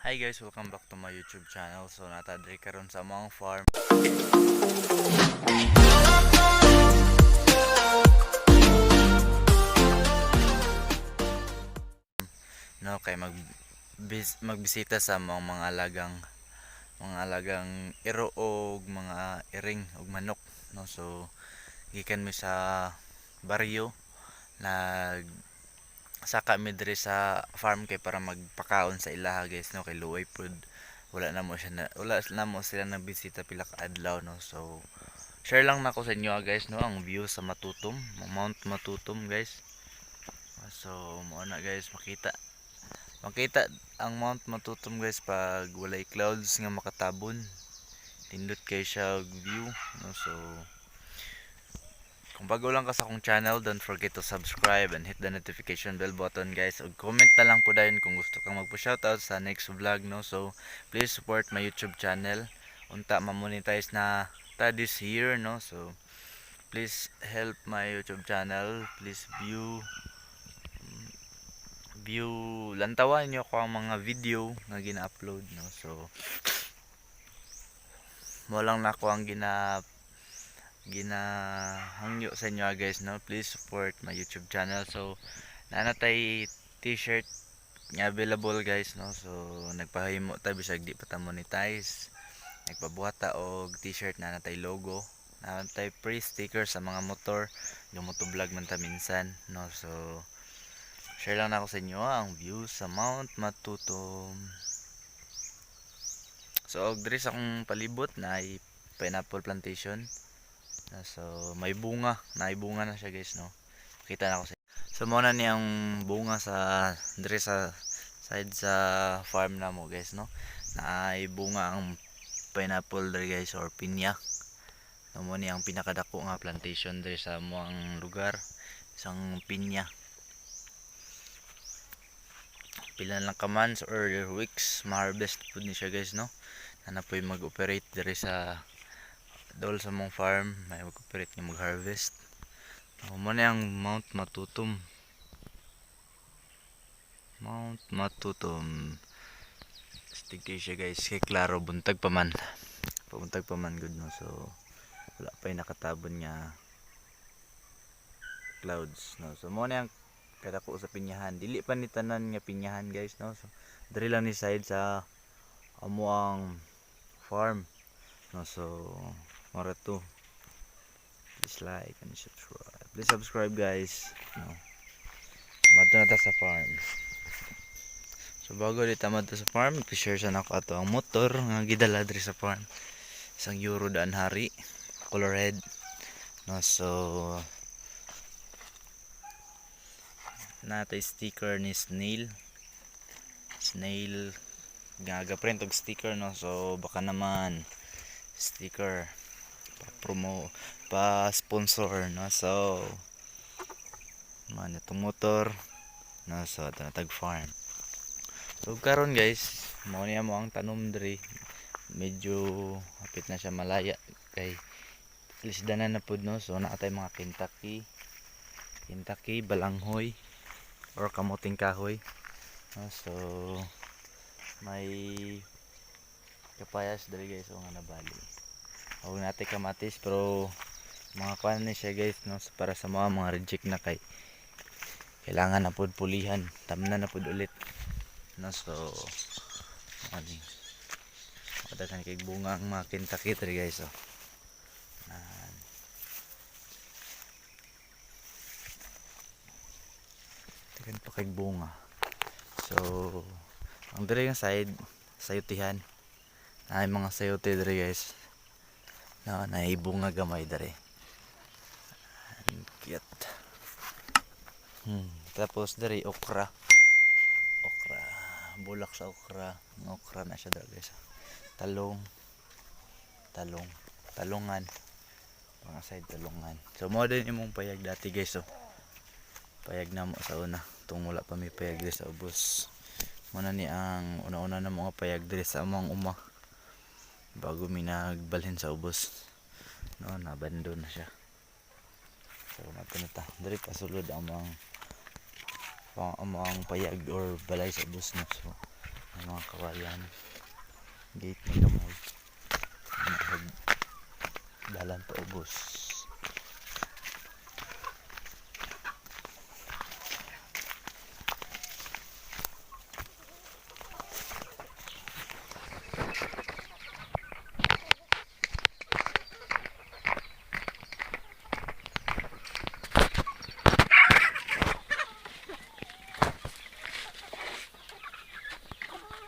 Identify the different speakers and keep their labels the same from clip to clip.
Speaker 1: Hi guys, welcome back to my YouTube channel. So naa ta diri karon sa among farm. No, kay magbisita sa among mga alagang iro og mga iring og manok, no. So gikan mi sa baryo, nag saka mi diri sa farm kay para magpakaon sa ilaha, guys, no, kay luoy pud, wala na mo sila nagbisita pila ka adlaw, no. So share lang nako sa inyo, guys, no, ang view sa Matutum, Mount Matutum, guys. So mo na, guys, makita makita ang Mount Matutum, guys, pag walay clouds nga makatabon. Nindot kay siya og view, no. So kung bago lang ka sa akong channel, don't forget to subscribe and hit the notification bell button, guys. Ug comment na lang po dayon kung gusto kang magpo-shoutout sa next vlog, no. So please support my YouTube channel. Unta ma-monetize na ta this year, no. So please help my YouTube channel. Please view view lantawan niyo ko ang mga video nga gina-upload, no. So mo lang nako ang ginahangyo sa inyo, guys, no. Please support my YouTube channel. So naa na tay T-shirt nga available, guys, no. So nagpahimo ta bisag di pa ta monetize, nagpabuhat ta og T-shirt na naa tay logo, naa tay free sticker sa mga motor yung motovlog man ta minsan, no. So share lang nako sa inyo ang view sa Mount Matutum. So og diri sa akong palibot na ay pineapple plantation. So may bunga, naay bunga na siya, guys, no. Kita na ko sa. So mo na niyang bunga sa diri sa side sa farm namo, guys, no. Naay bunga ang pineapple diri, guys, or pinya. No, mo ni ang pinakadako nga plantation diri sa among lugar, isang pinya. Pila lang ka months or weeks, ma-harvest pud ni siya, guys, no. Naa na po'y mag-operate diri sa dol sa mong farm, may mag-operate nga mag-harvest. Oh, mo na ang Mount Matutum. Mount Matutum. Astig kay siya, guys, kay klaro, buntag pa man. Pabuntag pa man gud, no. So wala pa yung nakatabon nga clouds, no. So mo na ang kadako sa pinyahan. Dili pa ni tanan nga pinyahan, guys, no. So diri lang ni side sa amoang farm, no. So mora to. Please like and subscribe. Please subscribe, guys, no. Madto na ta sa farm. So bago di ta madto sa farm, i-share sa nako ato ang motor nga gidala diri sa farm, isang Euro Daan Hari color red, no. So naa tay sticker ni Snail Snail nga print og sticker, no. So baka naman sticker pa promo pa sponsor, no. So man itong motor, no. So ato na tag farm. So karon, guys, mao niya mo ang tanom diri. Medyo hapit na siya malaya kay lisdanan na pud, no. So naa tay mga Kentucky, Kentucky, balanghoy or kamuting kahoy, no. So may kapayas diri, guys, o nga nabali. Og naa tay kamatis, pero mga kuan ni siya, guys, no, para sa mga reject na kay kailangan na pud pulihan, tamnan na pud ulit, no. So ano, daghan kay bunga ang mga Kentucky diri, guys, oh. Nan. Daghan pa kay bunga. So ang diri nga side, sayutihan. Ay, mga sayote diri, guys, no, naay bunga gamay diri. Ang cute. Tapos diri okra. Okra, bulak sa okra. Ang okra na siya diri, guys. Talong. Talong. Talungan. Mga side talungan. So mo din imong payag dati, guys, oh. Payag na mo sa una. Tung wala pa may payag diri sa ubos. Mo na ni ang una-una na mga payag diri sa among uma. Bago mi nagbalhin sa ubos. No, nabandon na siya. So nato na ta. Diri pasulod ang mga payag or balay sa ubos, no. So Ang mga kawayan. Gate ni gamay. Dalan pa ubos.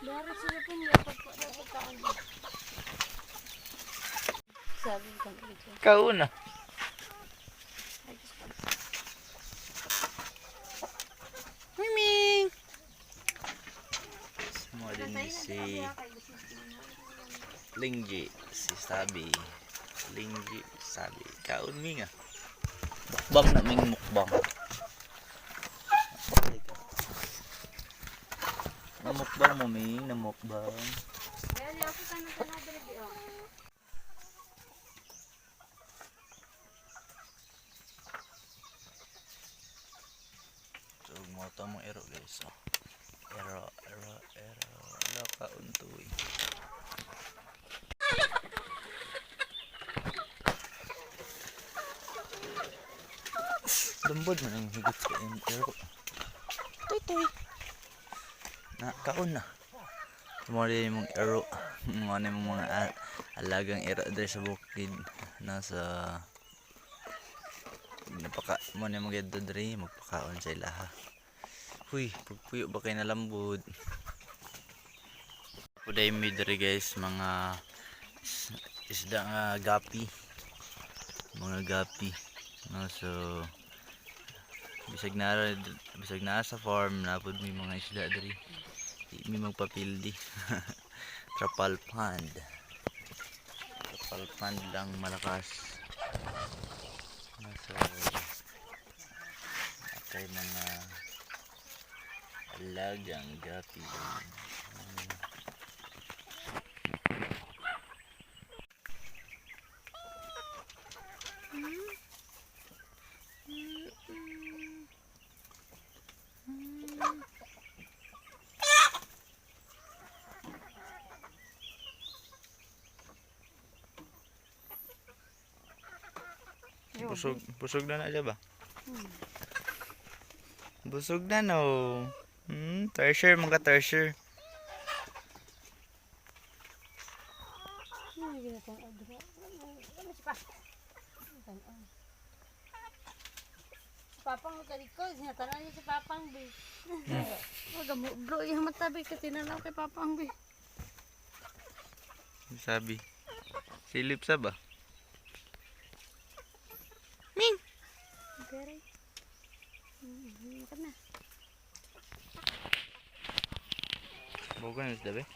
Speaker 2: Meron sila po niya pagkaon. Sabi ko ito.
Speaker 1: Kauna.
Speaker 2: Ay, Diyos ko.
Speaker 1: Miming! Mo din ni si Lingji, si Sabi. Lingji, Sabi. Kaon mi nga. Mukbang na ming mukbang. Namukbang mo ming, namukbang.
Speaker 2: Ayan, ako ka na tanadre, oh.
Speaker 1: So, mo to mong ero guys. Oh. Ero, ero, ero. Wala ka untoy. Lambod man ang higot sa ero. Tuy tuy. Na kaon na. Mo rin mong ero. Mo na mong mga alagang ero diri sa bukid nasa napaka mo na mga diri magpakaon sa ilaha. Huy, pagpuyo ba kay nalambod? Puday mi diri guys mga isda nga gapi. Mga gapi. No, so bisag na sa farm napud mi mga isda diri. Di mi magpapildi. Trapal pond. Trapal pond lang malakas. No, so atay mga alagang gapi. Busog, busog na na siya ba? Busog na no. Treasure, mga treasure.
Speaker 2: Ano yung ginatanaw dira? Ano si pa? Tanaw. Papang ka ko, sinatanaw niya si Papang bi. Wag mo bro, yung matabi ka tinanaw kay Papang bi.
Speaker 1: Sabi. Silip sa ba?
Speaker 2: Pero ka na.
Speaker 1: Bukan na sabi.